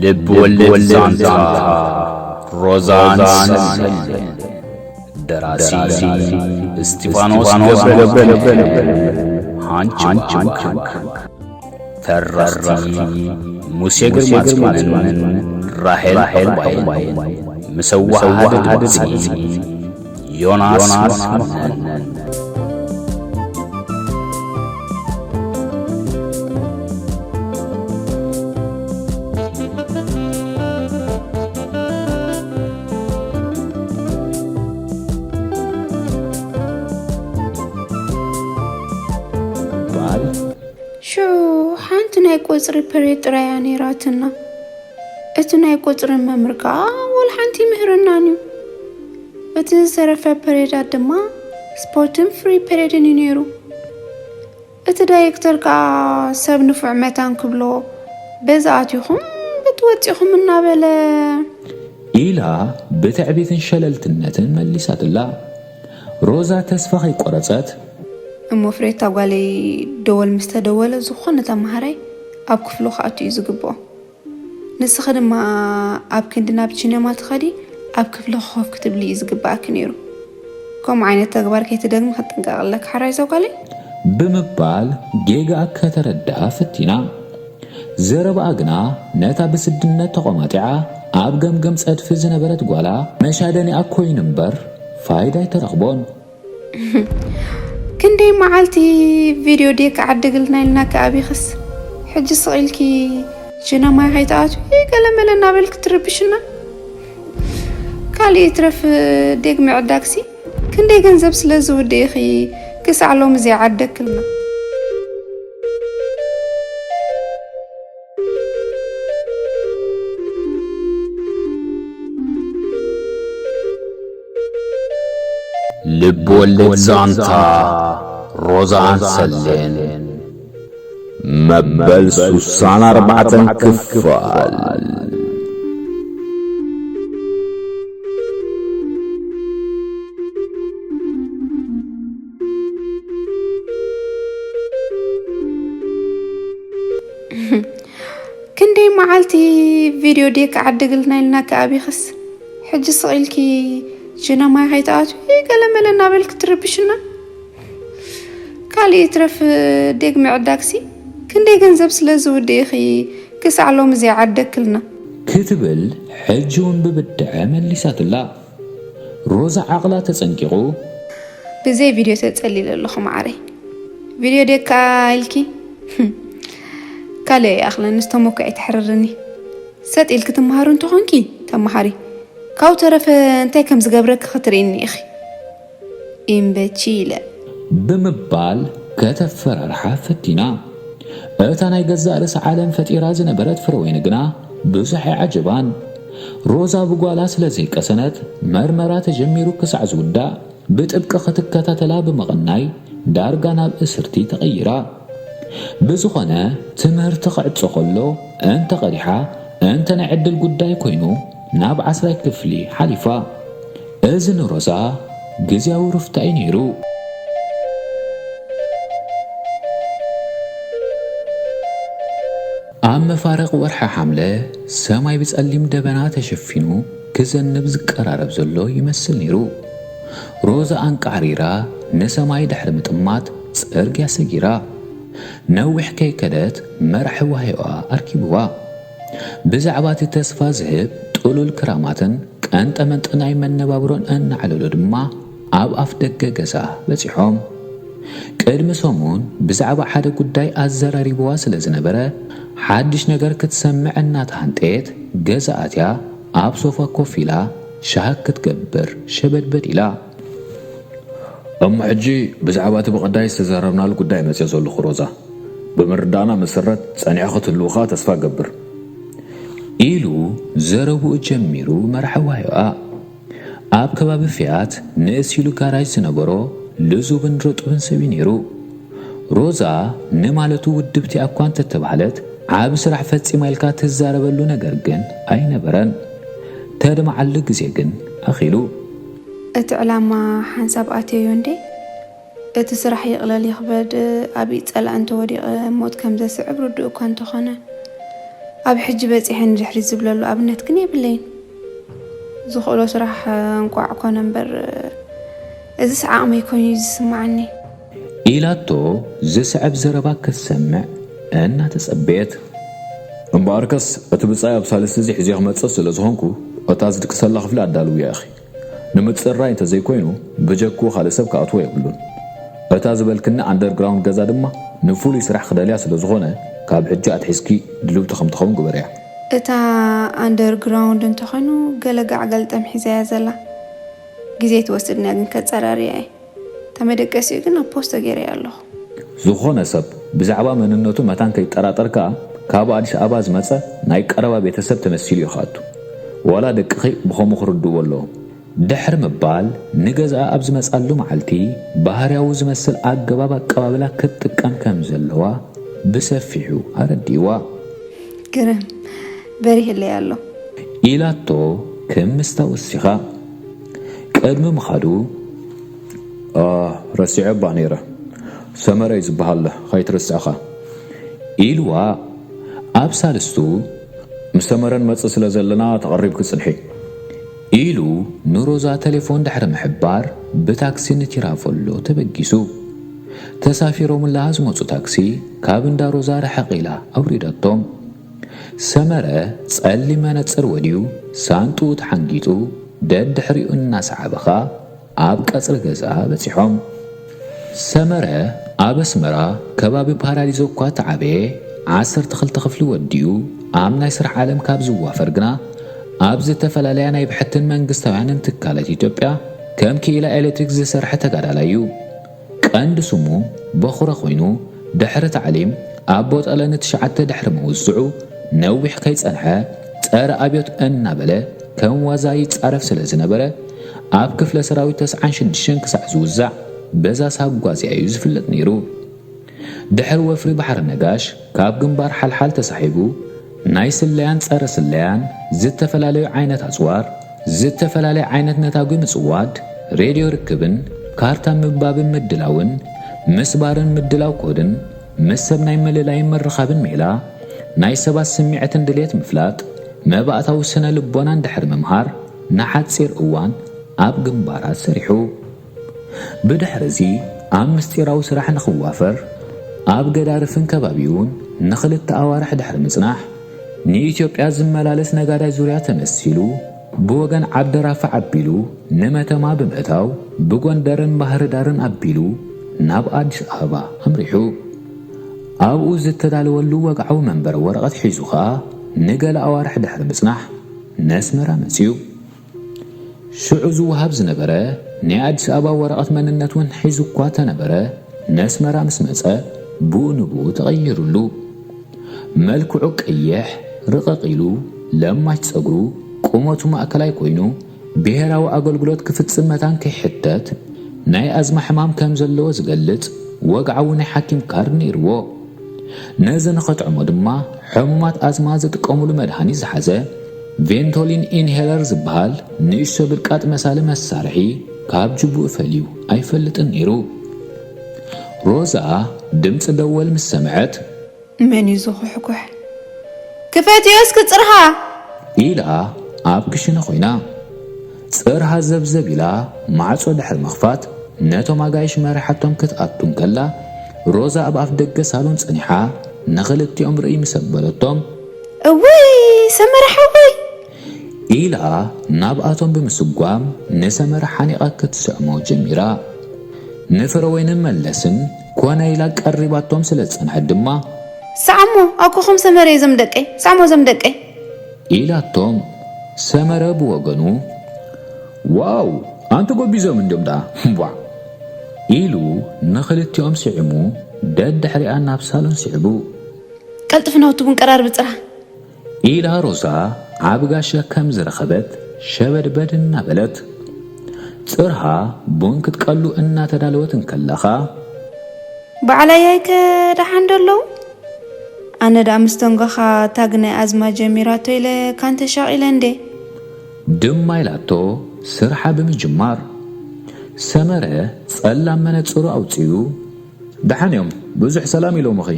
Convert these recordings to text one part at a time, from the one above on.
ልብ ወለድ ዛንታ ሮዛን ሰሌን። ደራሲ እስጢፋኖስ ገብረ፣ ሃንች ባንክ። ተረኽቲ ሙሴ ግርማጽዮንን ራሄል ዕባይን። ምስ ኣወሃህደ ድምጺ ዮናስ መኮነን። ሽዑ ሓንቲ ናይ ቁጽሪ ፐሬድ ጥራይ እያ ነይራትና። እቲ ናይ ቁጽሪ መምህር ከኣ ወላ ሓንቲ ኣይምህረናን እዩ። እቲ ዝተረፈ ፐሬዳት ድማ ስፖርትን ፍሪ ፐሬድን እዩ ነይሩ። እቲ ዳይሬክተር ከኣ ሰብ ንፉዕ መታን ክብሎ፣ በዚ ኣቲኹም በቲ ወጺኹም እናበለ። ኢላ ብትዕቢትን ሸለልትነትን መሊሳትላ። ሮዛ ተስፋ ከይቆረጸት። እሞ ፍሬታ ጓለይ ደወል ምስ ተደወለ ዝኾነ ተመሃራይ ኣብ ክፍሉ ክኣቱ እዩ ዝግብኦ። ንስኺ ድማ ኣብ ክንዲ ናብ ቺነማ ትኸዲ ኣብ ክፍልኺ ኮፍ ክትብሊ እዩ ዝግብኣኪ ነይሩ። ከምኡ ዓይነት ተግባር ከይትደግሚ ክትጥንቀቒ ኣለኪ ሓራይ እዛ ጓለይ። ብምባል ጌጋኣ ከተረድኣ ፈቲና። ዘረባኣ ግና ነታ ብስድነት ተቖማጢዓ ኣብ ገምገም ጸድፊ ዝነበረት ጓላ መሻደኒኣ ኮይኑ እምበር ፋይዳ ኣይተረኽቦን። ክንደይ መዓልቲ ቪድዮ ዴክ ዓድግልና ኢልናኪ ኣቢኽስ ሕጂ ስቕ ኢልኪ ቺነማይ ከይትኣትዊ ገለመለ እናበልኪ ትርብሽና። ካልእ ይትረፍ ዴክ ምዕዳግሲ ክንደይ ገንዘብ ስለ ዝውድእ ኢኺ ክሳዕ ሎሚ ዘይዓደክልና። ልብ ወለድ ዛንታ ሮዛን ሰሌን መበል ሱሳን ኣርባዕተን ክፋል። ክንደይ መዓልቲ ቪድዮ ዴክ ዓድግልና ኢልናኪ ኣቢኽስ ሕጂ ስቕ ኢልኪ ቺነማይ ከይትኣትዊ ገለመለ እናበልኪ ትርብሽና። ካልእ ይትረፍ ዴክ ምዕዳግሲ ክንደይ ገንዘብ ስለ ዝውድእ ኢኺ ክሳዕ ሎሚ ዘይዓደክልና። ክትብል ሕጂ እውን ብብድዐ መሊሳትላ። ሮዛ ዓቕላ ተጸንቂቑ። ብዘይ ቪድዮ ተጸሊለ ኣለኹ መዓረይ። ቪድዮ ዴካ ኢልኪ ካልእ ኣይኣኽለንስ ተመኩ ኣይትሕርርኒ። ሰጥ ኢልኪ ትመሃሩ እንተኾንኪ ተመሃሪ። ካብኡ ተረፈ እንታይ ከም ዝገብረኪ ክትርእይኒ ኢኺ። ኢምበቺለ። ብምባል ከተፈራርሓ ፈቲና። እታ ናይ ገዛእ ርእሳ ዓለም ፈጢራ ዝነበረት ፍረወይኒ ግና ብዙሕ ኣይዓጀባን። ሮዛ ብጓላ ስለ ዘይቀሰነት መርመራ ተጀሚሩ ክሳዕ ዝውዳእ ብጥብቂ ክትከታተላ ብምቕናይ ዳርጋ ናብ እስርቲ ተቐይራ። ብዝኾነ ትምህርቲ ክዕጾ ከሎ እንተ ቀዲሓ እንተ ናይ ዕድል ጉዳይ ኮይኑ ናብ ዓስራይ ክፍሊ ሓሊፋ። እዚ ንሮዛ ግዝያዊ ሩፍታ እዩ ነይሩ። ኣብ መፋርቕ ወርሒ ሓምለ ሰማይ ብጸሊም ደበና ተሸፊኑ ክዘንብ ዝቀራረብ ዘሎ ይመስል ነይሩ። ሮዛ ኣንቃዕሪራ ንሰማይ ድሕሪ ምጥማት ጽርግያ ሰጊራ። ነዊሕ ከይከደት መርሐ ዋህዮኣ ኣርኪብዋ። ብዛዕባ እቲ ተስፋ ዝህብ ጥሉል ክራማትን ቀንጠመንጢ ናይ መነባብሮን እናዕለሎ ድማ ኣብ ኣፍ ደገ ገዛ በጺሖም። ቅድሚ ሰሙን ብዛዕባ ሓደ ጉዳይ ኣዘራሪብዋ ስለ ዝነበረ ሓድሽ ነገር ክትሰምዕ እናተሃንጠየት ገዛ ኣትያ ኣብ ሶፋ ኮፍ ኢላ ሻህ ክትገብር ሸበድበድ ኢላ። እሞ ሕጂ ብዛዕባ እቲ ብቐዳይ ዝተዛረብናሉ ጉዳይ መጽየ ዘለኹ ሮዛ። ብምርዳእና መሰረት ጸኒዕኺ ክትህልዊ ከኣ ተስፋ እገብር። ኢሉ ዘረብኡ ጀሚሩ መርሐ ዋህዮኣ። ኣብ ከባቢ ፊያት ንእስ ኢሉ ጋራጅ ዝነበሮ ልዙብን ርጡብን ሰብ እዩ ነይሩ። ሮዛ ንማለቱ ውድብቲ እኳ እንተተባህለት ዓቢ ስራሕ ፈጺማ ኢልካ ትዛረበሉ ነገር ግን ኣይነበረን። ተድምዓሉ ግዜ ግን ኣኺሉ። እቲ ዕላማ ሓንሳብ ኣትየዮ እንዴ? እቲ ስራሕ ይቕለል ይኽበድ ኣብ ኢድ ጸላኢ እንተወዲቐ ሞት ከም ዘስዕብ ርዱእ እኳ እንተኾነ፣ ኣብ ሕጂ በጺሐ ንድሕሪት ዝብለሉ ኣብነት ግን የብለይን። ዝኽእሎ ስራሕ እንቋዕ ኮነ እምበር፣ እዚስ ዓቕመይ ኮይኑ እዩ ዝስምዓኒ። ኢላቶ ዝስዕብ ዘረባ ክትሰምዕ እናተጸበየት። እምበኣርከስ እቲ ብጻይ ኣብ ሳልስቲ እዚ ሒዘ ክመጽእ ስለ ዝኾንኩ፣ እታ ዝድቅሰላ ክፍሊ ኣዳልውያ ኢኺ። ንምጽራይ እንተዘይኮይኑ ብጀክኡ ካልእ ሰብ ክኣትዎ የብሉን። እታ ዝበልክኒ ኣንደርግራውንድ ገዛ ድማ ንፍሉይ ስራሕ ክደልያ ስለ ዝኾነ፣ ካብ ሕጂ ኣትሒዝኪ ድልውቲ ከም ትኸውን ግበርያ። እታ ኣንደርግራውንድ እንተኾይኑ ገለ ጋዕ ገልጠም ሒዛ እያ ዘላ። ግዜ ትወስድ እያ ግን ከጸራርያ እየ። እታ መደቀሲኡ ግን ኣብ ፖስቶ ገይረያ ኣለኹ። ዝኾነ ሰብ ብዛዕባ መንነቱ መታን ከይጠራጠር ከኣ ካብ ኣዲስ ኣበባ ዝመጸ ናይ ቀረባ ቤተሰብ ተመሲሉ እዩ ክኣቱ። ዋላ ደቅኺ ብኸምኡ ክርድእዎ ኣለዎም። ድሕሪ ምባል ንገዝኣ ኣብ ዝመጻሉ መዓልቲ ባህርያዊ ዝመስል ኣገባብ ኣቀባብላ ክትጥቀም ከም ዘለዋ ብሰፊሑ ኣረዲእዋ። ግርም በሪህለይ ኣሎ። ኢላቶ ክምስታ ወሲኻ። ቅድሚ ምኻዱ ረሲዐ እባ ነይረ። ሰመረ እዩ ዝበሃል ከይትርስዕኻ ኢልዋ። ኣብ ሳልስቱ ምስ ሰመረ ንመጽእ ስለ ዘለና ተቐሪብኪ ጽንሒ ኢሉ ንሮዛ ተሌፎን ድሕሪ ምሕባር ብታክሲ ንቲራቮሎ ተበጊሱ። ተሳፊሮምላ ዝመጹ ታክሲ ካብ እንዳ ሮዛ ርሕቕ ኢላ ኣውሪዳቶም። ሰመረ ጸሊም መነጽር ወድዩ ሳንጥኡ ተሓንጊጡ ደድሕሪኡ እናሰዓበ ኸኣ ኣብ ቀጽሪ ገዛ በጺሖም። ሰመረ ኣብ ኣስመራ ከባቢ ፓራዲዞ እኳ ተዓበየ ዓሰርተ ክልተ ክፍሊ ወዲኡ ኣብ ናይ ስራሕ ዓለም ካብ ዝዋፈር ግና ኣብ ዝተፈላለያ ናይ ብሕትን መንግስታውያንን ትካላት ኢትዮጵያ ከም ክኢላ ኤሌክትሪክ ዝሰርሐ ተጋዳላይ እዩ። ቀንዲ ስሙ በኹረ ኮይኑ ድሕሪ ታዕሊም ኣብ ቦጠለ ንትሽዓተ ድሕሪ ምውስዑ ነዊሕ ከይጸንሐ ጸረ ኣብዮት እናበለ ከም ዋዛ ይጻረፍ ስለ ዝነበረ ኣብ ክፍለ ሰራዊት ተስዓን ሽዱሽተን ክሳዕ ዝውዛዕ በዛ ሳጓዚያ እዩ ዝፍለጥ ነይሩ። ድሕሪ ወፍሪ ባሕሪ ነጋሽ ካብ ግንባር ሓልሓል ተሳሒቡ ናይ ስለያን ጸረ ስለያን ዝተፈላለዩ ዓይነት ኣጽዋር ዝተፈላለየ ዓይነት ነታጒ ምጽዋድ፣ ሬድዮ ርክብን ካርታ ምንባብን ምድላውን ምስባርን ምድላው ኮድን ምስ ሰብ ናይ ምልላይን ምርኻብን ሜላ ናይ ሰባት ስምዒትን ድሌት ምፍላጥ መባእታዊ ስነ ልቦናን ድሕሪ ምምሃር ንሓጺር እዋን ኣብ ግንባራት ሰሪሑ። ብድሕሪ እዚ ኣብ ምስጢራዊ ስራሕ ንኽዋፈር ኣብ ገዳርፍን ከባቢኡን ንኽልተ ኣዋርሕ ድሕሪ ምጽናሕ ንኢትዮጵያ ዝመላለስ ነጋዳይ ዙርያ ተመሲሉ ብወገን ዓደራፋ ኣቢሉ ንመተማ ብምእታው ብጎንደርን ባህርዳርን ኣቢሉ ናብ ኣዲስ ኣበባ ኣምሪሑ። ኣብኡ ዝተዳለወሉ ወግዓዊ መንበሪ ወረቐት ሒዙ ኸኣ ንገለ ኣዋርሕ ድሕሪ ምጽናሕ ነስመራ መጺኡ። ሽዑ ዝወሃብ ዝነበረ ናይ ኣዲስ ኣበባ ወረቐት መንነት እውን ሒዙ እኳ ተነበረ ነስመራ ምስ መጸ ብኡ ንብኡ ተቐይሩሉ። መልክዑ ቀይሕ ርቕቕ ኢሉ ለማች ጸጉሩ ቁመቱ ማእከላይ ኮይኑ ብሄራዊ ኣገልግሎት ክፍጽም መታን ከይሕተት ናይ ኣዝማ ሕማም ከም ዘለዎ ዝገልጽ ወግዓዊ ናይ ሓኪም ካርድ ነይርዎ። ነዚ ንኸጥዕሞ ድማ ሕሙማት ኣዝማ ዝጥቀሙሉ መድሃኒት ዝሓዘ ቬንቶሊን ኢንሄለር ዝበሃል ንእሽቶ ብልቃጥ መሳሊ መሳርሒ ካብ ጅቡኡ ፈልዩ ኣይፈልጥን ነይሩ። ሮዛ ድምፂ ደወል ምስ ሰምዐት መን እዩ ዝኹሕኩሕ? ክፈትዮ እስኪ ጽርሃ! ኢላ ኣብ ክሽነ ኮይና ጽርሃ ዘብዘብ ኢላ ማዕጾ ድሕሪ ምኽፋት ነቶም ኣጋይሽ መሪሓቶም ክትኣቱ እንከላ ሮዛ ኣብ ኣፍ ደገ ሳሎን ጸኒሓ ንኽልቲኦም ርእይ ምስ ኣበለቶም እውይ ሰመረ ሓወይ! ኢላ ናብኣቶም ብምስጓም ንሰመረ ሓኒቓ ክትስዕሞ ጀሚራ። ንፍረወይንን መለስን ኮነ ኢላ ቀሪባቶም ስለ ዝጸንሐት ድማ ስዓሞ ኣኮኹም ሰመረ እዞም ደቀይ ስዓሞ እዞም ደቀይ ኢላቶም። ሰመረ ብወገኑ ዋው ኣንቲ ጎቢዞም እንድዮም ደኣ እምቧዕ ኢሉ ንኽልቲኦም ስዒሙ ደድሕሪኣ ናብ ሳሎን ስዒቡ። ቀልጥፍ ናውቲ ቡን ቀራርቢ ጽርሃ ኢላ ሮዛ ዓቢ ጋሻ ከም ዝረኸበት ሸበድበድ እናበለት ጽርሃ ቡን ክትቀሉ እናተዳለወት እንከላ ኸኣ ባዕላያይ ከ ደሓን ዶ ኣለዉ? ኣነ ደኣ ምስ ተንጎኻ ታግ ናይ ኣዝማ ጀሚራቶ ኢለ ካንተ ሻቒለ እንዴ። ድማ ኢላቶ ስርሓ ብምጅማር። ሰመረ ጸላም መነጽሩ ኣውጺኡ ደሓን እዮም ብዙሕ ሰላም ኢሎምኺ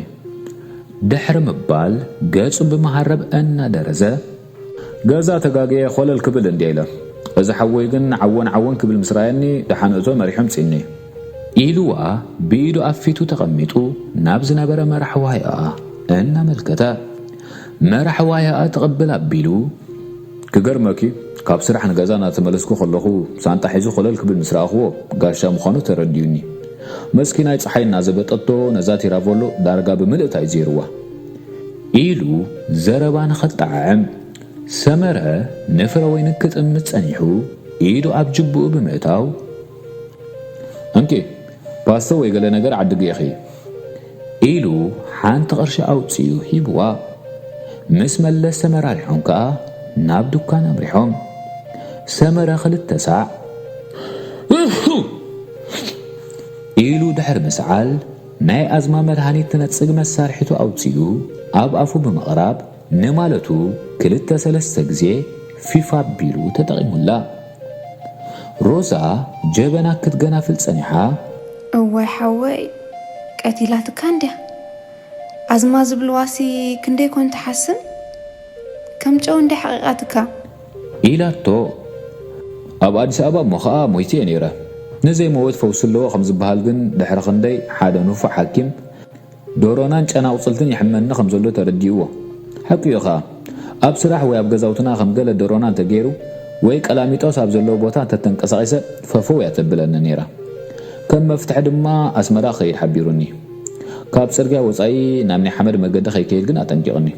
ድሕሪ ምባል ገጹ ብመሃረብ እናደረዘ፣ ገዛ ተጋግየ ኮለል ክብል እንድየ ኢለ፣ እዚ ሓወይ ግን ዓወን ዓወን ክብል ምስ ረኣየኒ፣ ደሓን እቶ መሪሖም ጽኒ ኢልዋ ብኢዱ ኣብ ፊቱ ተቐሚጡ ናብ ዝነበረ መራሕዋያኣ እናመልከተ፣ መራሕዋያኣ ትቕብል ኣቢሉ፣ ክገርመኪ፣ ካብ ስራሕ ንገዛ እናተመለስኩ ከለኹ ሳንጣ ሒዙ ኮለል ክብል ምስ ረኣኽዎ ጋሻ ምዃኑ ተረዲኡኒ። መስኪናይ ጸሓይ እናዘበጠቶ ነዛ ቲራቮሎ ዳርጋ ብምልእታ እዩ ዘይርዋ ኢሉ ዘረባ ንኸጠዓዕም፣ ሰመረ ንፍረ ወይኒ ክጥምት ጸኒሑ ኢዱ ኣብ ጅብኡ ብምእታው፣ እንኪ ፓስተ ወይ ገለ ነገር ዓድጊ ኢኺ ኢሉ ሓንቲ ቅርሺ ኣውጺኡ ሂብዋ። ምስ መለስ ተመራሪሖም ከኣ ናብ ዱካን ኣምሪሖም። ሰመረ ክልተ ሳዕ ኢሉ ድሕሪ ምስዓል ናይ ኣዝማ መድሃኒት ትነጽግ መሳርሒቱ ኣውጺኡ ኣብ ኣፉ ብምቕራብ ንማለቱ ክልተ ሰለስተ ግዜ ፊፍ ኣቢሉ ተጠቒሙላ። ሮዛ ጀበና ክትገናፍል ጸኒሓ። እዋይ ሓወይ፣ ቀቲላትካ እንድያ። ኣዝማ ዝብልዋሲ ክንደይ ኮን ትሓስም? ከም ጨው እንድያ ሓቒቓትካ። ኢላቶ። ኣብ ኣዲስ ኣበባ እሞ ኸኣ ሞይተ እየ ነይረ። ንዘይመወት ፈውሲ ኣለዎ ከም ዝበሃል ግን ድሕሪ ክንደይ ሓደ ንፉዕ ሓኪም ዶሮናን ጨና ኣቑጽልትን ይሕመኒ ከም ዘሎ ተረዲእዎ። ሓቂ እዩ ኸኣ። ኣብ ስራሕ ወይ ኣብ ገዛውትና ከም ገለ ዶሮና እንተገይሩ ወይ ቀላሚጦስ ኣብ ዘለዎ ቦታ እንተተንቀሳቒሰ ፈፈው እያ ተብለኒ ነይራ። ከም መፍትሒ ድማ ኣስመራ ክኸይድ ሓቢሩኒ። ካብ ጽርግያ ወጻኢ ናብ ናይ ሓመድ መገዲ ከይከይድ ግን ኣጠንቂቕኒ።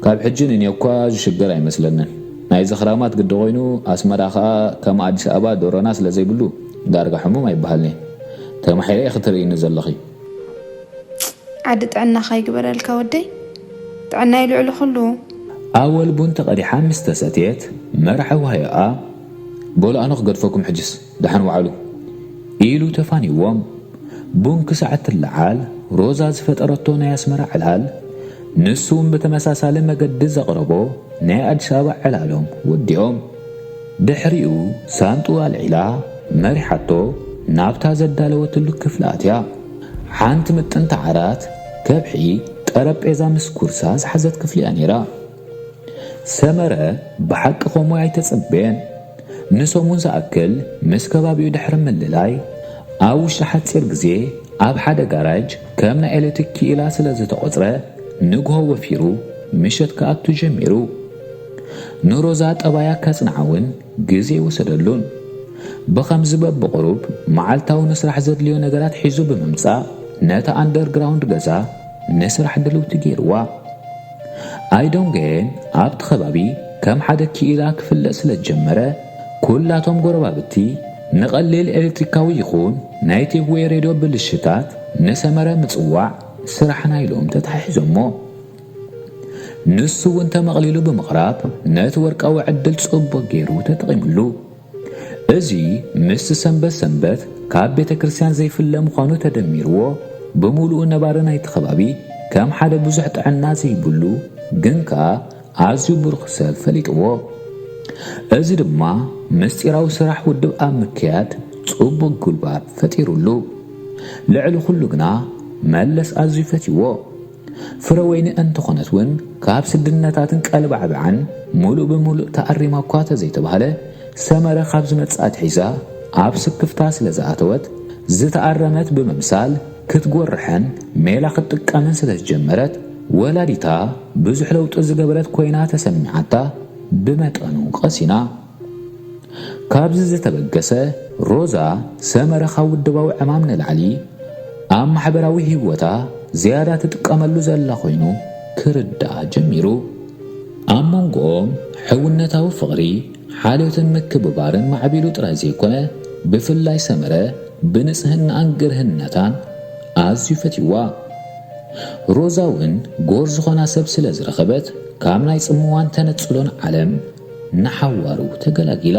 ካብ ሕጂ ንኔኳ ዝሽገር ኣይመስለንን። ናይ ዘኽራማት ግዲ ኮይኑ ኣስመራ ኸኣ ከም ኣዲስ ኣበባ ዶሮና ስለ ዘይብሉ ዳርጋ ሕሙም ኣይበሃልን'የ። ተማሒረ ኢኺ ትርእይኒ ዘለኺ። ዓዲ ጥዕናኻ ይግበረልካ ወደይ። ጥዕና እዩ ልዕሊ ኩሉ። ኣወል ቡን ተቐዲሓ ምስ ተሰትየት መርሓ ዋህዮኣ፣ በሉ ኣነ ክገድፈኩም ሕጅስ ደሓን ወዓሉ ኢሉ ተፋኒዎም። ቡን ክሳዕ እትለዓል ሮዛ ዝፈጠረቶ ናይ ኣስመራ ዕላል ንሱ እውን ብተመሳሳሊ መገዲ ዘቕረቦ ናይ ኣዲስ ኣበባ ዕላሎም ወዲኦም። ድሕሪኡ ሳንጥኡ ኣልዒላ መሪሓቶ ናብታ ዘዳለወትሉ ክፍሊ ኣትያ። ሓንቲ ምጥንቲ ዓራት፣ ከብሒ፣ ጠረጴዛ ምስ ኩርሳ ዝሓዘት ክፍሊ እያ ነይራ። ሰመረ ብሓቂ ከምኡ ኣይተጸበየን። ንሰሙን ዝኣክል ምስ ከባቢኡ ድሕሪ ምልላይ ኣብ ውሽጢ ሓጺር ግዜ ኣብ ሓደ ጋራጅ ከም ናይ ኤሌክትሪክ ክኢላ ስለ ዝተቖጽረ ንግሆ ወፊሩ ምሸት ክኣቱ ጀሚሩ። ንሮዛ ጠባያ ከጽንዓ እውን ግዜ ኣይወሰደሉን። ብኸምዚ በብቕሩብ መዓልታዊ ንስራሕ ዘድልዮ ነገራት ሒዙ ብምምጻእ ነታ ኣንደርግራውንድ ገዛ ንስራሕ ድልውቲ ገይርዋ። ኣይዶንጌን ኣብቲ ከባቢ ከም ሓደ ክኢላ ክፍለጥ ስለ ዝጀመረ ኩላቶም ጎረባብቲ ንቐሊል ኤሌክትሪካዊ ይኹን ናይ ቴፕ ወይ ሬድዮ ብልሽታት ንሰመረ ምጽዋዕ ስራሕ ናይሎም ተታሒዞሞ። ንሱ እውን ተመቕሊሉ ብምቕራብ ነቲ ወርቃዊ ዕድል ጽቡቕ ገይሩ ተጠቒምሉ። እዚ ምስቲ ሰንበት ሰንበት ካብ ቤተ ክርስቲያን ዘይፍለ ምዃኑ ተደሚርዎ ብምሉኡ ነባሪ ናይቲ ከባቢ ከም ሓደ ብዙሕ ጥዕና ዘይብሉ ግን ከኣ ኣዝዩ ብሩኽ ሰብ ፈሊጥዎ። እዚ ድማ ምስጢራዊ ስራሕ ውድብ ኣብ ምክያድ ጽቡቕ ጉልባብ ፈጢሩሉ። ልዕሊ ኩሉ ግና መለስ ኣዝዩ ፈትይዎ። ፍረወይኒ እንተኾነት እውን ካብ ስድነታትን ቀልባዕባዕን ሙሉእ ብሙሉእ ተኣሪማ እኳ ተዘይተባህለ ሰመረ ካብ ዝመጽእ ኣትሒዛ ኣብ ስክፍታ ስለ ዝኣተወት ዝተኣረመት ብምምሳል ክትጎርሐን ሜላ ክትጥቀምን ስለ ዝጀመረት ወላዲታ ብዙሕ ለውጢ ዝገበረት ኮይና ተሰሚዓታ ብመጠኑ ቀሲና። ካብዚ ዝተበገሰ ሮዛ ሰመረ ካብ ውድባዊ ዕማም ንላዕሊ ኣብ ማሕበራዊ ህይወታ ዝያዳ ትጥቀመሉ ዘላ ኮይኑ ክርዳኣ ጀሚሩ። ኣብ መንጎኦም ሕውነታዊ ፍቕሪ፣ ሓልዮትን ምክብባርን ማዕቢሉ ጥራይ ዘይኮነ ብፍላይ ሰመረ ብንጽህናኣን ግርህነታን ኣዝዩ ፈትይዋ። ሮዛ እውን ጎር ዝኾና ሰብ ስለ ዝረኸበት ካብ ናይ ጽምዋን ተነጽሎን ዓለም ንሓዋሩ ተገላጊላ።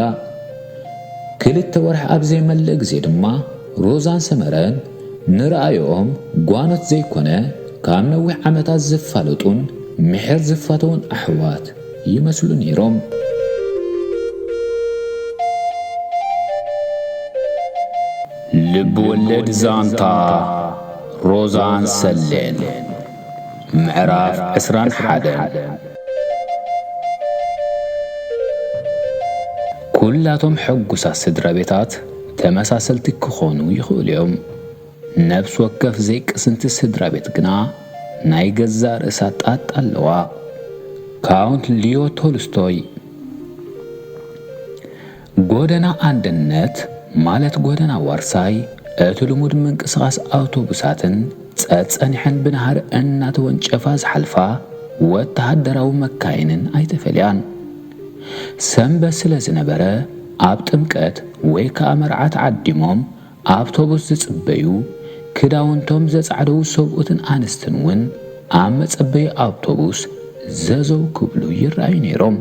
ክልተ ወርሒ ኣብ ዘይመልእ ግዜ ድማ ሮዛን ሰመረን ንረኣዮኦም ጓኖት ዘይኮነ ካብ ነዊሕ ዓመታት ዝፋለጡን ምሒር ዝፋተውን ኣሕዋት ይመስሉ ነይሮም። ልብ ወለድ ዛንታ ሮዛን ሰሌን። ምዕራፍ ዕስራን ሓደን። ኩላቶም ሕጉሳት ስድራ ቤታት ተመሳሰልቲ ክኾኑ ይኽእሉ እዮም። ነፍሲ ወከፍ ዘይቅስንቲ ስድራ ቤት ግና ናይ ገዛእ ርእሳ ጣጣ ኣለዋ። ካውንት ሊዮ ቶልስቶይ። ጎደና ኣንድነት፣ ማለት ጎደና ዋርሳይ፣ እቲ ልሙድ ምንቅስቓስ ኣውቶቡሳትን ጸጸኒሐን ብናህሪ እናተወንጨፋ ዝሓልፋ ወተሃደራዊ መካይንን ኣይተፈልያን። ሰንበት ስለ ዝነበረ፣ ኣብ ጥምቀት ወይ ከኣ መርዓ ተዓዲሞም ኣውቶቡስ ዝጽበዩ፣ ክዳውንቶም ዘጻዕደዉ ሰብኡትን ኣንስትን እውን ኣብ መጸበዪ ኣውቶቡስ ዘዘው ክብሉ ይረኣዩ ነይሮም።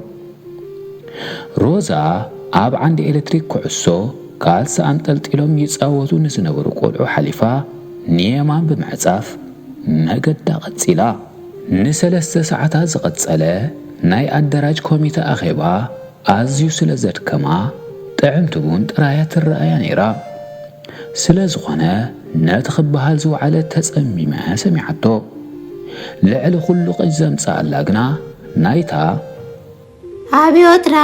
ሮዛ ኣብ ዓንዲ ኤሌክትሪክ ኩዕሶ ካልሲ ኣንጠልጢሎም ይጻወቱ ንዝነበሩ ቆልዑ ሓሊፋ ንየማን ብምዕጻፍ መገዳ ቀጺላ። ንሰለስተ ሰዓታት ዝቐጸለ ናይ ኣደራጅ ኮሚተ ኣኼባ ኣዝዩ ስለ ዘድከማ፣ ጥዕምቲ ቡን ጥራያ ትረኣያ ነይራ። ስለ ዝኾነ፣ ነቲ ክበሃል ዝወዓለ ተጸሚመ ሰሚዓቶ። ልዕሊ ኩሉ ቅጅ ዘምጽኣላ ግና ናይታ ኣብዮትና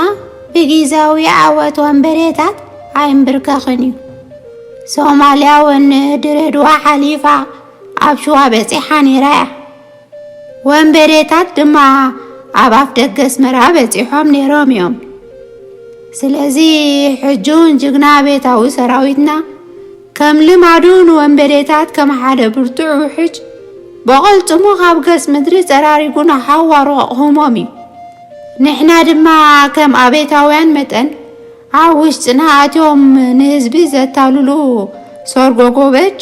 ብጊዛዊ ዓወት ወንበዴታት ኣይምብርከኽን እዩ። ሶማልያ እውን ድሬድዋ ሓሊፋ ኣብ ሽዋ በጺሓ ነይራ እያ። ወንበዴታት ድማ ኣብ ኣፍ ደገ ኣስመራ በጺሖም ነይሮም እዮም። ስለዚ ሕጂ እውን ጅግና ቤታዊ ሰራዊትና ከም ልማዱ ንወንበዴታት ከም ሓደ ብርቱዕ ውሕጅ ብቕልጽሙ ካብ ገጽ ምድሪ ጸራሪጉ ንሓዋሩ ኣቕህሞም እዩ። ንሕና ድማ ከም ኣቤታውያን መጠን ኣብ ውሽጥና ኣትዮም ንህዝቢ ዘታልሉ ሰርጎ ጎበጅ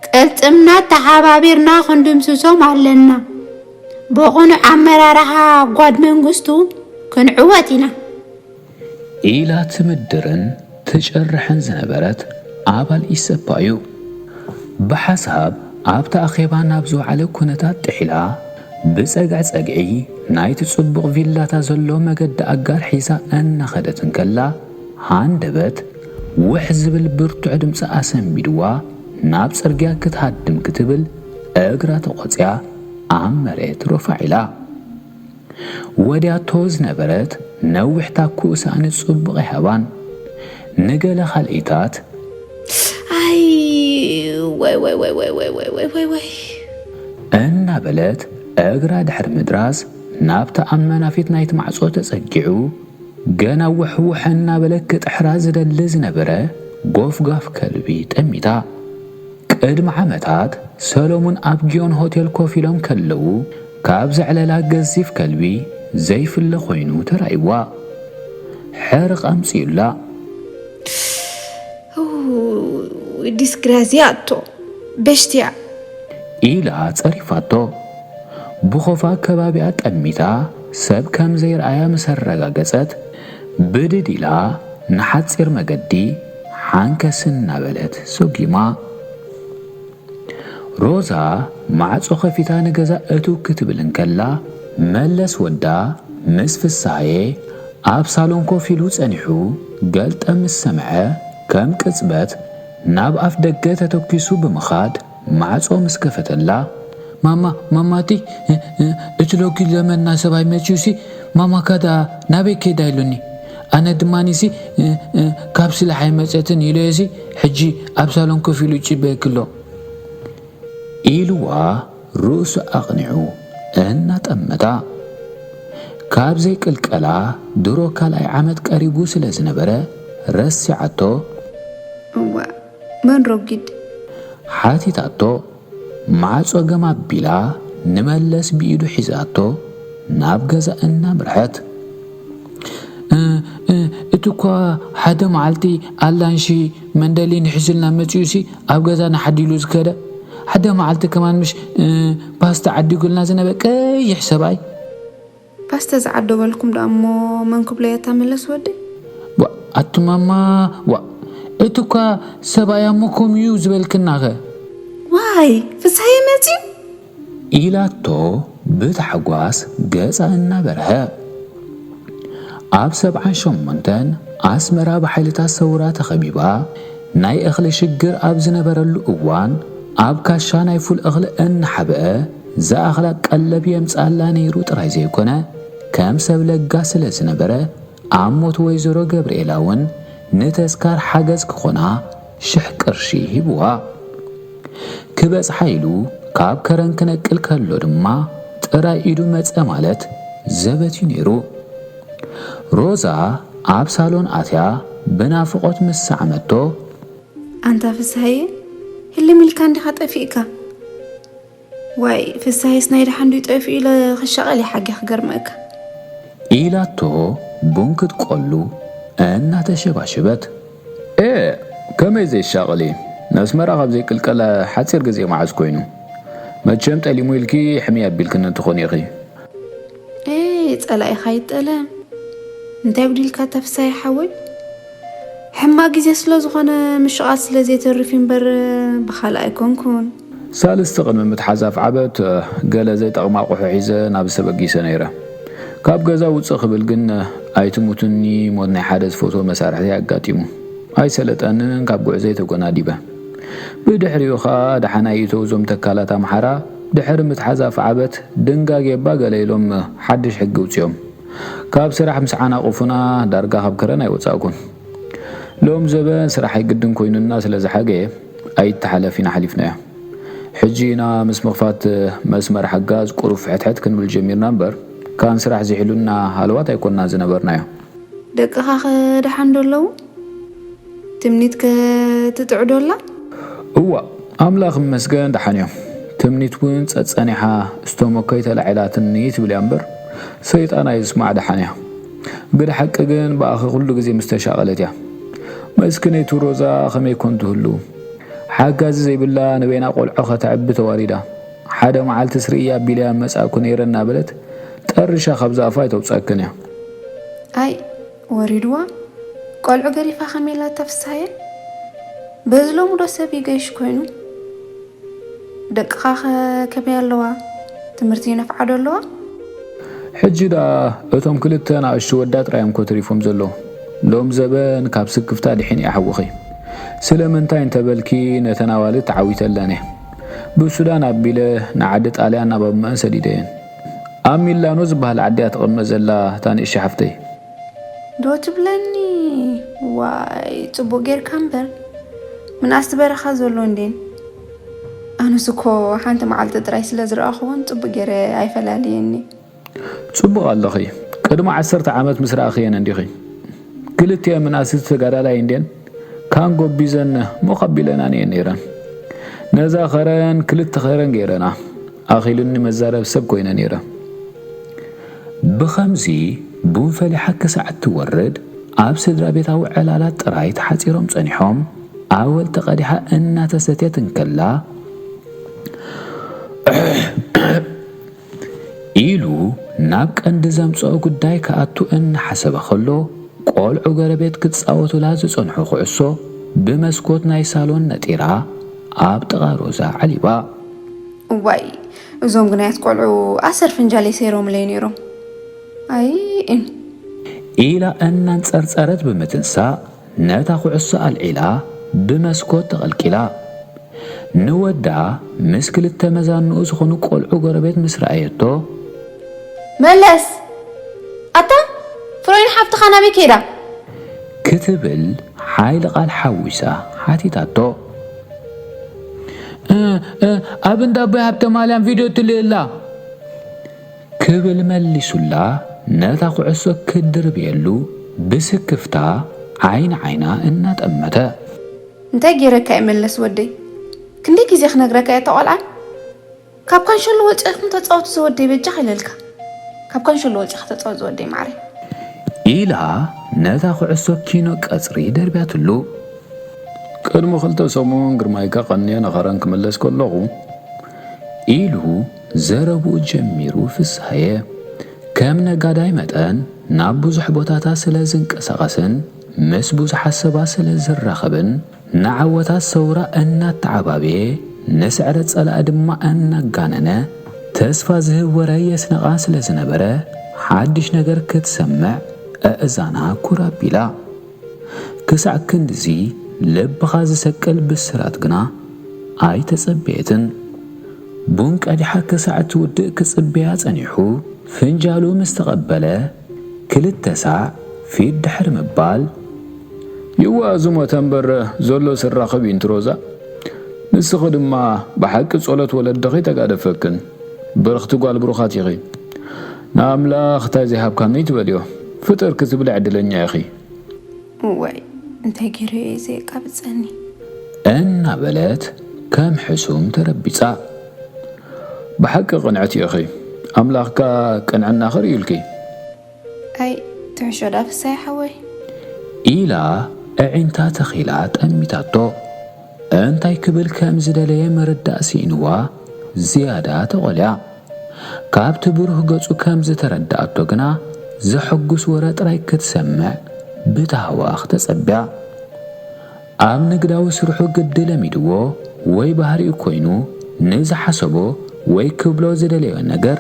ቅልጽምና ተሓባቢርና ክንድምስሶም ኣለና። ብቕኑዕ ኣመራርሓ ጓድ መንግስቱ ክንዕወት ኢና። ኢላ ትምድርን ትጭርሕን ዝነበረት ኣባል ኢሰፓ እዩ። ብሓሳብ ኣብቲ ኣኼባ ናብ ዝወዓለ ኩነታት ጥሒላ፣ ብጸግዒ ጸግዒ ናይቲ ጽቡቕ ቪላታ ዘሎ መገዲ ኣጋር ሒዛ እናኸደት እንከላ፣ ሃንደበት ውሕ ዝብል ብርቱዕ ድምጺ ኣሰንቢድዋ ናብ ጽርግያ ክትሃድም ክትብል እግራ ተቖጽያ ኣብ መሬት ሮፋዕ ኢላ። ወዲያቶ ዝነበረት ነዊሕ ታኩ ሳእኒ ጽቡቕ ኣይሃባን። ንገለ ካልኢታት ኣይ ወይ ወይ ወይ ወይ ወይ ወይ ወይ ወይ ወይ እናበለት እግራ ድሕሪ ምድራዝ ናብቲ ኣብ መናፊት ናይቲ ማዕጾ ተጸጊዑ ገና ውሕውሕ እናበለ ክጥሕራ ዝደሊ ዝነበረ ጎፍጋፍ ከልቢ ጠሚታ። ቅድሚ ዓመታት ሰሎሙን ኣብ ጊዮን ሆቴል ኮፍ ኢሎም ከለዉ ካብ ዘዕለላ ገዚፍ ከልቢ ዘይፍለ ኮይኑ ተራእይዋ። ሕርቕ ኣምጺኡላ። ዲስግራሲያ ኣቶ በሽትያ ኢላ ጸሪፋቶ። ብኾፋ ከባቢኣ ጠሚታ ሰብ ከም ዘይረኣያ ምስ ኣረጋገጸት ብድድ ኢላ ንሓጺር መገዲ ሓንከስ እናበለት ሰጒማ። ሮዛ ማዕጾ ከፊታ ንገዛ እትው ክትብል እንከላ መለስ ወዳ ምስ ፍስሃየ ኣብ ሳሎን ኮፍ ኢሉ ጸኒሑ ገልጠም ምስ ሰምዐ ከም ቅጽበት ናብ ኣፍ ደገ ተተኲሱ ብምኻድ ማዕጾ ምስ ከፈተላ፣ ማማ፣ ማማቲ፣ እቲ ሎጊ ለመና ሰብኣይ መጺኡሲ ማማካ ደኣ ናበይ ከይዳ ኢሉኒ። ኣነ ድማኒሲ ካብ ስላሕ ኣይመጸትን ኢለዮሲ ሕጂ ኣብ ሳሎን ኮፍ ኢሉ ይጭበየኪ ኣሎ። ኢልዋ ርእሱ ኣቕኒዑ እናጠመታ። ካብ ዘይቅልቀላ ድሮ ካልኣይ ዓመት ቀሪቡ ስለ ዝነበረ ረሲዓቶ። እዋ መን ረጒድ? ሓቲታቶ። ማዕጾ ገም ኣቢላ ንመለስ ብኢዱ ሒዛቶ ናብ ገዛ እናምርሐት። እቲ እኳ ሓደ መዓልቲ ኣላንሺ መንደሊን ሒዙልና መጺኡሲ ኣብ ገዛና ሓዲሉ ዝከደ፣ ሓደ መዓልቲ ከማን ምሽ ፓስታ ዓዲጉልና ዝነበ ቀይሕ ሰብኣይ። ፓስታ ዝዓደበልኩም ደኣ እሞ መን ክብሎ እያ እታ መለስ ወደይ? ዋእ ኣቲ ማማ ዋእ እቲ እኳ ሰብኣያ እሞ ከምኡ እዩ ዝበልክናኸ? ዋይ ፍስሃየ መጺኡ? ኢላቶ ብታሕጓስ ገጻ እናበርሀ። ኣብ ሰብዓን ሸሞንተን ኣስመራ ብሓይልታት ሰውራ ተኸቢባ ናይ እኽሊ ሽግር ኣብ ዝነበረሉ እዋን ኣብ ካሻ ናይ ፉል እኽሊ እናሓብአ ዝኣኽላ ቀለብ የምጽኣላ ነይሩ ጥራይ ዘይኮነ፣ ከም ሰብ ለጋስ ስለ ዝነበረ፣ ኣብ ሞት ወይዘሮ ገብርኤላ እውን ንተስካር ሓገዝ ክኾና ሽሕ ቅርሺ ሂብዋ። ክበጽሓ ኢሉ ካብ ከረን ክነቅል ከሎ ድማ ጥራይ ኢዱ መጸ ማለት ዘበት እዩ ነይሩ። ሮዛ ኣብ ሳሎን ኣትያ ብናፍቖት ምስ ሰዓመቶ፣ ኣንታ ፍስሃየ፣ ህልም ኢልካ እንዲኻ ጠፊእካ። ዋይ፣ ፍስሃየስ ናይ ደሓን ድዩ ጠፊኡ ኢለ ክሻቐል እየ ሓቂ ክገርመካ። ኢላቶ ቡን ክትቆሉ እናተሸባሸበት። ኤ፣ ከመይ ዘይሻቐል እየ? ነስመራ ካብ ዘይቅልቀለ ሓጺር ግዜ መዓስ ኮይኑ? መቸም ጠሊሙ ኢልኪ ሕምይ ኣቢልክኒ ትኾኒ ኢኺ። ኤ፣ ጸላኢኻ ይጠለም። እንታይ ጉዲልካ ኣታ ፍስሃየ ሓወይ? ሕማቕ ግዜ ስለ ዝኾነ ምሽቓል ስለ ዘይተርፍ እዩ እምበር ብኻልእ ኣይኮንኩን። ሳልስቲ ቅድሚ ምትሓዝ ኣፍዓበት፣ ገለ ዘይጠቕም ኣቑሑ ሒዘ ናብ ዝተበጊሰ ነይረ። ካብ ገዛ ውጽእ ክብል ግን ኣይትሙትኒ ሞት ናይ ሓደ ዝፈትዎ መሳርሕተይ ኣጋጢሙ። ኣይሰለጠንን ካብ ጉዕዘይ ተጎናዲበ። ብድሕሪኡ ኸኣ ደሓን ኣይእተው እዞም ተካላት ኣምሓራ ድሕሪ ምትሓዝ ኣፍዓበት ድንጋጌ እባ ገለ ኢሎም ሓድሽ ሕጊ ኣውጺኦም። ካብ ስራሕ ምስ ዓናቑፉና ዳርጋ ካብ ከረን ኣይወጻእኩን። ሎም ዘበን ስራሕ ኣይግድን ኮይኑና ስለ ዝሓገየ ኣይተሓለፍ ኢና ሓሊፍናዮ። ሕጂ ኢና ምስ ምኽፋት መስመር ሓጋዝ ቁሩብ ፍሕትሕት ክንብል ጀሚርና እምበር፣ ካን ስራሕ ዝሒሉና ሃለዋት ኣይኮንና ዝነበርናዮ። ደቅኻ ከ ደሓን ዶ ኣለዉ? ትምኒት ከ ትጥዕዶ ኣላ? እዋ፣ ኣምላኽ ይመስገን ደሓን እዮም። ትምኒት እውን ጸጸኒሓ ስቶሞከይ ተላዒላትኒ ትብል እያ እምበር፣ ሰይጣን ኣይስማዕ ደሓን እያ። ግደ ሓቂ ግን ብኣኺ ኩሉ ግዜ ምስ ተሻቐለት እያ። መስኪነይቲ ሮዛ ከመይ ኮን ትህሉ? ሓጋዚ ዘይብላ ንበይና ቆልዑ ከተዕቢ ተዋሪዳ። ሓደ መዓልቲ ስርኢያ ኣቢለያ መጻእኩ ነይረ እናበለት ጠሪሻ ካብዛ ኣፋ ኣይተውጻእክን እያ። ኣይ፣ ወሪድዋ። ቆልዑ ገሪፋ ከመይ ኢላ እታ ፍስሃየ? በዚ ሎሚ ዶ ሰብ ይገይሽ ኮይኑ? ደቅኻ ኸ ከመይ ኣለዋ? ትምህርቲ ይነፍዓ ዶ ኣለዋ? ሕጂ ደኣ እቶም ክልተ ንኣሽቱ ወዳ ጥራይ እዮም ኮ ተሪፎም ዘለዉ። ሎም ዘበን ካብ ስክፍታ ድሒን እየ ሓውኺ። ስለምንታይ እንተበልኪ ነተን ኣዋልድ ተዓዊተለን እየ። ብሱዳን ኣቢለ ንዓዲ ጣልያን ናብ ኣቦኣን ሰዲደየን። ኣብ ሚላኖ ዝበሃል ዓዲ እያ ትቕመጥ ዘላ እታ ንእሽቶ ሓፍተይ። ዶ ትብለኒ? ዋይ፣ ጽቡቕ ጌርካ እምበር። ምንኣስ በረኻ ዘሎ እንዴን? ኣነስ እኮ ሓንቲ መዓልቲ ጥራይ ስለ ዝረኣኹወን ጽቡቕ ጌረ ኣይፈላልየኒ። ጽቡቕ ኣለኺ። ቅድሚ ዓሰርተ ዓመት ምስ ረኣኽየን እንዲኺ። ክልቲኤን ምንኣስቲ ተጋዳላይ እንዴን ካን ጎቢዘን ሞኽ ኣቢለናን እየን ነይረን። ነዛ ኸረን ክልተ ኸረን ገይረና። ኣኺሉኒ መዛረብ ሰብ ኮይነ ነይረ። ብኸምዚ ቡን ፈሊሓ ክሳዕ እትወርድ ኣብ ስድራ ቤታዊ ዕላላት ጥራይ ተሓጺሮም ጸኒሖም፣ ኣወል ተቐዲሓ እናተሰትየት እንከላ፣ ኢሉ ናብ ቀንዲ ዘምጽኦ ጉዳይ ክኣቱ እናሓሰበ ከሎ፣ ቆልዑ ጎረቤት ክጻወቱላ ዝጸንሑ ኩዕሶ ብመስኮት ናይ ሳሎን ነጢራ ኣብ ጥቓ ሮዛ ዓሊባ። እዋይ፣ እዞም ግናያት ቆልዑ ኣሰር ፍንጃለይ ሰይሮምለይ ነይሮም። ኣይ፣ እን። ኢላ እናንጸርጸረት ብምትንሳእ ነታ ኩዕሶ ኣልዒላ ብመስኮት ተቐልቂላ። ንወዳ ምስ ክልተ መዛንኡ ዝኾኑ ቆልዑ ጎረቤት ምስ ረኣየቶ፣ መለስ! ኣታ ፍሮይን ሓፍትኻ ናበይ ከይዳ? ክትብል ሓይሊ ቃል ሓዊሳ ሓቲታቶ። እ፣ እ፣ ኣብ እንዳ ኣቦይ ሃብተማርያም ቪድዮ ትልእላ። ክብል መሊሱላ ነታ ኩዕሶ ክድርብየሉ ብስክፍታ ዓይኒ ዓይና እናጠመተ። እንታይ ገይረካ እየ መለስ ወደይ? ክንደይ ግዜ ክነግረካ እየ እታ ቆልዓ? ካብ ካንሸሎ ወፂእኹም ተፃወቱ ዘወደይ በጃኻ ኢለልካ። ካብ ካንሸሎ ወፂእኻ ተፃወት ዘወደይ ማዕረይ። ኢላ ነታ ኩዕሶ ኪኖ ቀፅሪ ደርብያትሉ። ቅድሚ ክልተ ሰሙን ግርማይካ ቀንየ ንኸረን ክምለስ ከለኹ ኢሉ ዘረብኡ ጀሚሩ ፍስሃየ። ከም ነጋዳይ መጠን ናብ ብዙሕ ቦታታት ስለ ዝንቀሳቐስን ምስ ብዙሓት ሰባት ስለ ዝራኸብን ንዓወታት ሰውራ እናተዓባብየ ንስዕረት ጸላኢ ድማ እናጋነነ ተስፋ ዝህብ ወረ የስንቓ ስለ ዝነበረ ሓድሽ ነገር ክትሰምዕ ኣእዛና ኩር ኣቢላ። ክሳዕ ክንድዚ ልብኻ ዝሰቅል ብስራት ግና ኣይተጸበየትን። ቡን ቀዲሓ ክሳዕ ትውድእ ክጽበያ ጸኒሑ፣ ፍንጃሉ ምስ ተቐበለ ክልተ ሳዕ ፊት ድሕሪ ምባል፣ ይዋ፣ ዝሞተ እምበር ዘሎ ስራኸብ እዩ፣ ሮዛ። ንስኺ ድማ ብሓቂ ጸሎት ወለድኺ ተጋደፈክን። ብርኽቲ ጓል ብሩኻት ኢኺ። ንኣምላኽ እንታይ ዘይሃብካኒ ትበልዮ? ፍጥር ክትብሊ ዕድለኛ ኢኺ። እዋይ፣ እንታይ ገይረ እየ ዘየቃብጸኒ? እናበለት ከም ሕሱም ተረቢጻ። ብሓቂ ቅንዕቲ ኢኺ። ኣምላኽካ ቅንዕና ክርእዩልኪ። ኣይ፣ ትሕሾ ዳ ፍሳይ ሓወይ። ኢላ ኣዒንታ ተኺላ ጠሚታቶ። እንታይ ክብል ከም ዝደለየ ምርዳእ ስኢንዋ ዝያዳ ተቖልያ። ካብቲ ብሩህ ገጹ ከም ዝተረዳኣቶ ግና ዘሐጉስ ወረ ጥራይ ክትሰምዕ ብታህዋኽ ተጸብያ። ኣብ ንግዳዊ ስርሑ ግዲ ለሚድዎ ወይ ባህሪኡ ኮይኑ ንዝሓሰቦ ወይ ክብሎ ዝደለዮ ነገር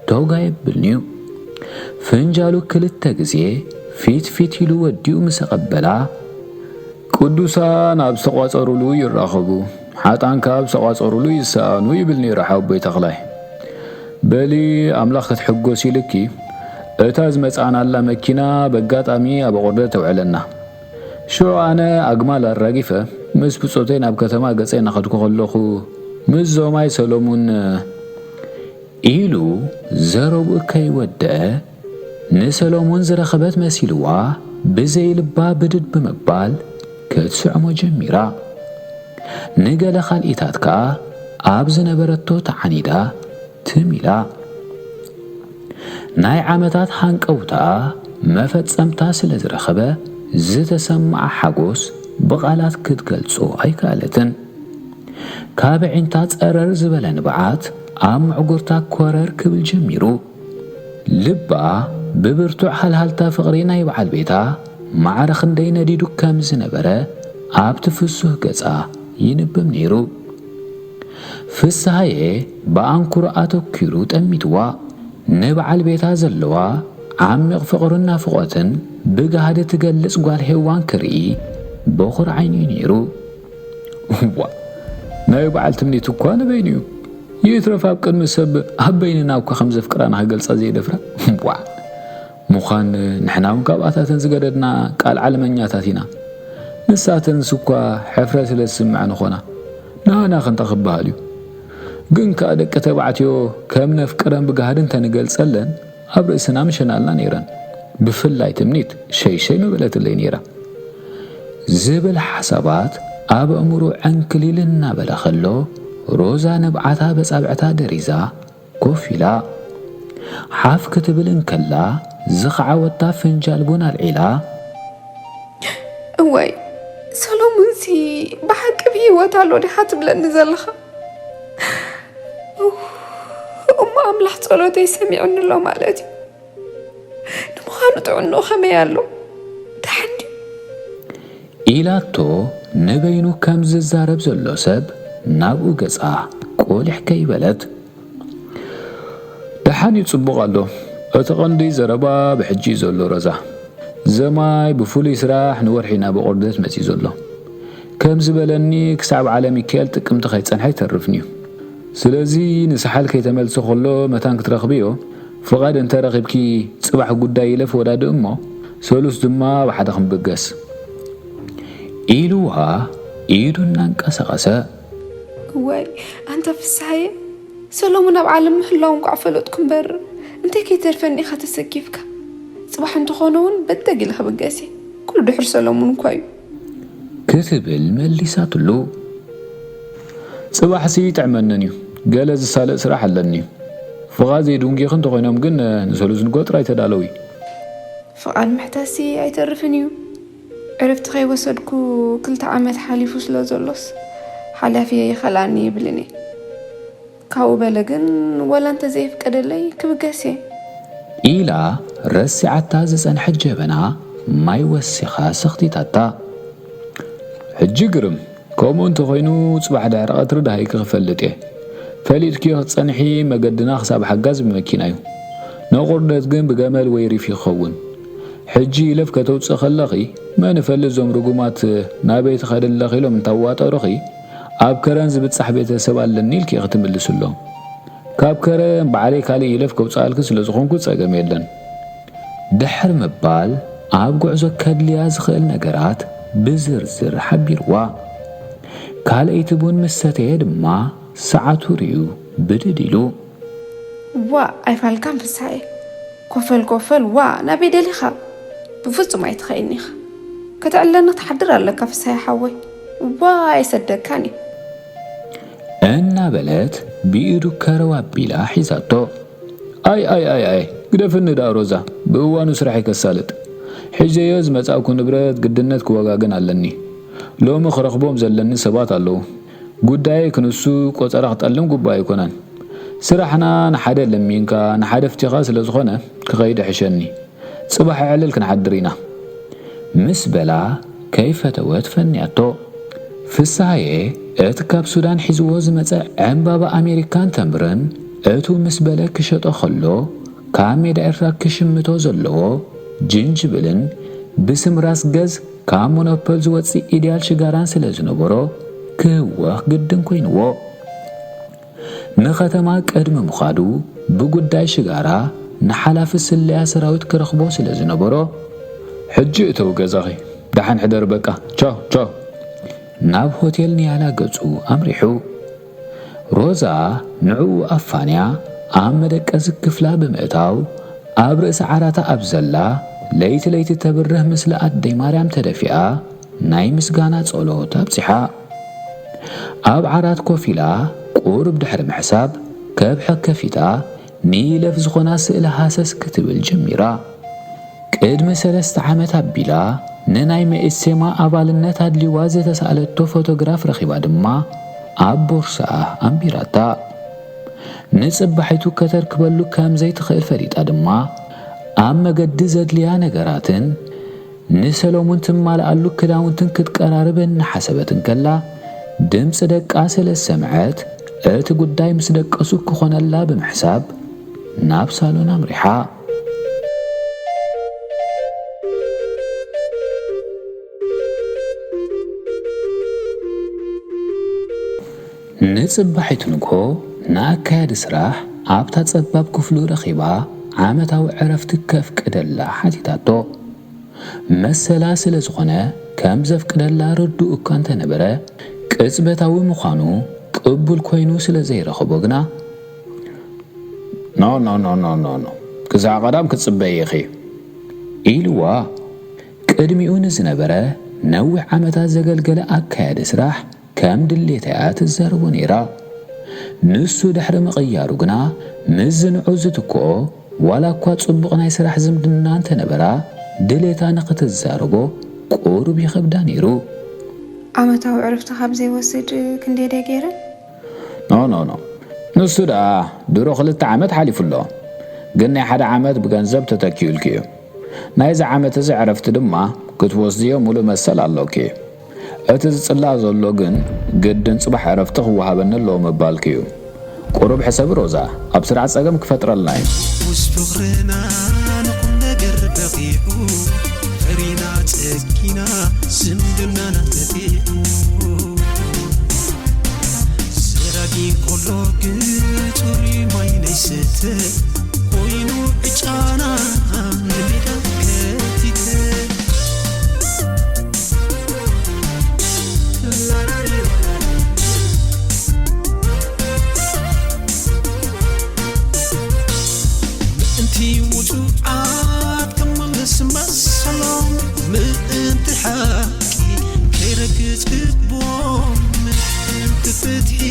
ቶጋ የብልን'ዩ። ፍንጃሉ ክልተ ግዜ ፊት ፊት ኢሉ ወዲኡ ምስ ኣቐበላ፣ ቅዱሳን ኣብ ዝተቋጸሩሉ ይራኸቡ፣ ሓጣን ከኣ ኣብ ዝተቋጸሩሉ ይሰኣኑ ይብል ነይሩ ሓወቦይ ተኽላይ። በሊ ኣምላኽ ክትሕጎስ ኢልኪ፣ እታ ዝመጻናላ መኪና በጋጣሚ ኣብ ኣቑርደት ተውዕለና። ሽዑ ኣነ ኣግማል ኣራጊፈ ምስ ብጾተይ ናብ ከተማ ገጸይ እናኸድኩ ከለኹ፣ ምስ ዞማይ ሰሎሙን ኢሉ ዘረብኡ ከይወደአ፣ ንሰሎሙን ዝረኸበት መሲልዋ ብዘይልባ ብድድ ብምባል ክትስዕሞ ጀሚራ። ንገለ ካልኢታት ከኣ ኣብ ዝነበረቶ ተዓኒዳ ትም ኢላ። ናይ ዓመታት ሃንቀውታ መፈጸምታ ስለ ዝረኸበ ዝተሰምዓ ሓጎስ ብቓላት ክትገልጾ ኣይከኣለትን። ካብ ኣዒንታ ጸረር ዝበለ ንብዓት ኣብ መዕጉርታ ኮረር ክብል ጀሚሩ። ልባ ብብርቱዕ ሃልሃልታ ፍቕሪ ናይ በዓል ቤታ ማዕረ ክንደይ ነዲዱ ከም ዝነበረ ኣብቲ ፍሱህ ገጻ ይንብብ ነይሩ። ፍስሃየ ብኣንኩሮ ኣተኲሩ ጠሚትዋ። ንበዓል ቤታ ዘለዋ ዓሚቕ ፍቕርን ናፍቖትን ብጋህዲ ትገልጽ ጓል ሄዋን ክርኢ በኹር ዓይኑ እዩ ነይሩ። እዋ፣ ናይ በዓል ትምኒት እኳ ንበይኑ እዩ። ይትረፍ ኣብ ቅድሚ ሰብ ኣብ በይንና እኳ ከም ዘፍቅራና ክገልጻ ዘይደፍራ። እዋ፣ ምዃን ንሕና እውን ካብኣታተን ዝገደድና ቃል ዓለመኛታት ኢና። ንሳተንስ እኳ ሕፍረት ስለ ዝስምዐን ኾና፣ ንሃና ክንታ ክበሃል እዩ። ግን ከኣ ደቂ ተባዕትዮ ከም ነፍቅረን ብጋህዲ እንተንገልጸለን፣ ኣብ ርእስና ምሸናልና ነይረን። ብፍላይ ትምኒት ሸይሸይ ምበለትለይ ነይራ። ዝብል ሓሳባት ኣብ ኣእምሮ ዕንክሊል እናበለ ከሎ፣ ሮዛ ንብዓታ በጻብዕታ ደሪዛ ኮፍ ኢላ። ሓፍ ክትብል እንከላ፣ ዝኸዓወታ ፍንጃል ቡን ኣልዒላ፣ እዋይ፣ ሰሎሙንሲ ብሓቂ ብህይወት ኣሎ ዲኻ ትብለኒ ዘለኻ? እሞ ኣምላኽ ጸሎተይ ሰሚዑኒ ኣሎ ማለት እዩ። ንምዃኑ ጥዕንኡ ከመይ ኣሎ? ደሓን ድዩ? ኢላቶ ንበይኑ ከም ዝዛረብ ዘሎ ሰብ ናብኡ ገጻ ቆሊሕ ከይበለት፣ ደሓን እዩ፣ ጽቡቕ ኣሎ። እቲ ቀንዲ ዘረባ ብሕጂ እዩ ዘሎ፣ ሮዛ። ዘማይ ብፍሉይ ስራሕ ንወርሒ ናብ ኣቑርደት መጺኡ ዘሎ። ከም ዝበለኒ፣ ክሳብ ዓለ ሚካኤል ጥቅምቲ ከይጸንሐ ኣይተርፍን እዩ። ስለዚ ንሳሕል ከይተመልሰ ከሎ መታን ክትረኽብዮ፣ ፍቓድ እንተ ረኺብኪ፣ ጽባሕ ጉዳይ ኢለ ክወዳድእ እሞ፣ ሰሉስ ድማ ብሓደ ክንብገስ። ኢልዋ ኢዱ እናንቀሳቐሰ። እዋይ፣ ኣንታ ፍስሃየ፣ ሰሎሙን ኣብ ዓለም ምህላው እንቋዕ ፈለጥኩ እምበር፣ እንታይ ከይተርፈኒ ኢኻ ተሰኪፍካ? ጽባሕ እንተኾነ እውን በደግ ኢለ ክብገስ እየ። ኩሉ ድሕሪ ሰሎሙን እኳ እዩ። ክትብል መሊሳትሉ። ጽባሕሲ ይጥዕመንን እዩ። ገለ ዝሳለጥ ስራሕ ኣለኒ። ፍቓድ ዘይድንጉይኺ እንተኾይኖም ግን ንሰሉስ ንግሆ ጥራይ ተዳለዊ። ፍቓድ ምሕታሲ ኣይተርፍን እዩ። ዕረፍቲ ከይወሰድኩ ክልተ ዓመት ሓሊፉ ስለ ዘሎስ፣ ሓላፊ ይኸልኣኒ ይብልን እየ። ካብኡ በለ ግን፣ ወላ እንተ ዘየፍቀደለይ ክብገስ እየ። ኢላ ረሲዓታ ዝጸንሐት ጀበና ማይ ወሲኻ ሰኽቲታታ። ሕጂ ግርም፣ ከምኡ እንተኾይኑ፣ ጽባሕ ድሕሪ ቀትሪ ደሃይኪ ክፈልጥ እየ። ፈሊጥክዮ ክትጸንሒ፣ መገድና ክሳብ ሓጋዝ ብመኪና እዩ። ንቑርደት ግን ብገመል ወይ ሪፍ ይኸውን። ሕጂ ኢለፍ ከተውጽእ ከለኺ፣ መን እፈልጥ፣ እዞም ርጉማት ናበይ ትኸዲ ኣለኺ ኢሎም እንታዋጠሩኺ፣ ኣብ ከረን ዝብጻሕ ቤተሰብ ኣለኒ ኢልኪ ኢኺ ትምልስሎም። ካብ ከረን ባዕለይ ካልእ ኢለፍ ከውፅኣልኪ ስለ ዝኾንኩ ጸገም የለን። ድሕር ምባል ኣብ ጉዕዞ ከድልያ ዝኽእል ነገራት ብዝርዝር ሓቢርዋ። ካልኣይቲ ቡን ምስ ሰተየ ድማ ሰዓቱ ርእዩ ብድድ ኢሉ። ዋ ኣይፋልካን ፍሳየ። ኮፈል ኮፈል ዋ ናበይ ደሊኻ? ብፍጹም ኣይትኸይን ኢኻ። ከተዕለኒ ክትሓድር ኣለካ ፍሳየ ሓወይ። ዋ ኣይሰደካን እዩ። እናበለት ብኢዱ ከረው ኣቢላ ሒዛቶ። ኣይ ኣይ ኣይ ኣይ ግደፍኒ ደኣ ሮዛ፣ ብእዋኑ ስራሐይ ከሳልጥ። ሒዘዮ ዝመጻእኩ ንብረት ግድነት ክወጋገን ኣለኒ። ሎሚ ክረኽቦም ዘለኒ ሰባት ኣለዉ። ጉዳየይ ክንሱ ቆጸራ ክጠልም ግቡእ ኣይኮነን። ስራሕና ንሓደ ለሚንካ ንሓደ ፍቲኻ ስለ ዝኾነ ክኸይድ ይሕሸኒ። ጽባሕ ኣዕልል ክንሓድር ኢና። ምስ በላ ከይፈተወት ፈንያቶ። ፍስሃየ እቲ ካብ ሱዳን ሒዝዎ ዝመጸ ዕምባባ ኣሜሪካን ተምርን እቱ ምስ በለ ክሸጦ ከሎ ካብ ሜዳ ኤርትራ ክሽምቶ ዘለዎ ጅንጅብልን ብስም ራስ ገዝ ካብ ሞኖፖል ዝወጽእ ኢድያል ሽጋራን ስለ ዝነበሮ ክህወኽ ግድን ኮይንዎ። ንኸተማ ቅድሚ ምኻዱ ብጉዳይ ሽጋራ ንሓላፊ ስለያ ሰራዊት ክረኽቦ ስለ ዝነበሮ፣ ሕጂ እተው ገዛኺ፣ ደሓን ሕደር በቃ፣ ቻው ቻው። ናብ ሆቴል ንያላ ገጹ ኣምሪሑ። ሮዛ ንዕኡ ኣፋንያ ኣብ መደቀሲ ክፍላ ብምእታው ኣብ ርእሲ ዓራታ ኣብ ዘላ ለይቲ ለይቲ ተብርህ ምስሊ ኣደይ ማርያም ተደፊኣ ናይ ምስጋና ጸሎት ኣብጺሓ። ኣብ ዓራት ኮፍ ኢላ ቁሩብ ድሕሪ ምሕሳብ ከብሐ ከፊታ ንይለፍ ዝኾና ስእሊ ሃሰስ ክትብል ጀሚራ። ቅድሚ ሰለስተ ዓመት ኣቢላ ንናይ መኢሴማ ኣባልነት ኣድልይዋ ዝተሳእለቶ ፎቶግራፍ ረኺባ ድማ ኣብ ቦርሳኣ ኣንቢራታ። ንጽባሒቱ ከተርክበሉ ከም ዘይትኽእል ፈሊጣ ድማ ኣብ መገዲ ዘድልያ ነገራትን ንሰሎሙን ትማልኣሉ ክዳውንትን ክትቀራርብ እናሓሰበት እንከላ ድምፂ ደቃ ስለ ዝሰምዐት እቲ ጉዳይ ምስ ደቀሱ ክኾነላ ብምሕሳብ ናብ ሳሎን ኣምሪሓ። ንጽባሒቱ ንግሆ ንኣካያዲ ስራሕ ኣብታ ጸባብ ክፍሉ ረኺባ ዓመታዊ ዕረፍቲ ከፍቅደላ ሓቲታቶ። መሰላ ስለ ዝኾነ ከም ዘፍቅደላ ርዱእ እኳ እንተነበረ፣ ቅጽበታዊ ምዃኑ ቅቡል ኮይኑ ስለ ዘይረኸቦ ግና፣ ኖ ኖ ኖ ኖ ኖ ኖ፣ ክሳዕ ቀዳም ክትጽበዪ ኢኺ ኢልዋ። ቅድሚኡ ንዝነበረ ነዊሕ ዓመታት ዘገልገለ ኣካያዲ ስራሕ ከም ድሌታ እያ ትዛረቦ ነይራ። ንሱ ድሕሪ ምቕያሩ ግና ምዝንዑ ዝትክኦ ዋላ እኳ ጽቡቕ ናይ ስራሕ ዝምድና እንተነበራ ድሌታ ንኽትዛረቦ ቁሩብ ይኸብዳ ነይሩ። ዓመታዊ ዕረፍቲ ካብ ዘይወስድ ክንደይ ደይ ገይረ? ኖ ኖ ኖ፣ ንሱ ደኣ ድሮ ክልተ ዓመት ሓሊፉ ኣሎ። ግን ናይ ሓደ ዓመት ብገንዘብ ተተኪኡልኪ እዩ። ናይዚ ዓመት እዚ ዕረፍቲ ድማ ክትወስድዮ ሙሉእ መሰል ኣሎኪ። እቲ ዝጽላእ ዘሎ ግን ግድን ጽባሕ ዕረፍቲ ክወሃበኒ ኣለዎ ምባልኪ እዩ። ቁሩብ ሕሰቢ ሮዛ፣ ኣብ ስራሕ ጸገም ክፈጥረልና እዩ። ውስ ፍቕርና ንቁም ነገር በቂዑ ፈሪና ጸጊና ዝምድናና ተጢዑ ሰራጊ እንኮሎ ግን ጽሩይ ማይ ናይ ስተ ኮይኑ ዕጫና ንሜዳ ከቲተ ምእንቲ ውጹዓት ክመልስ መሰሎም ምእንቲ ሓቂ ከይረግጽ ግቦም ምእንቲ ፍትሒ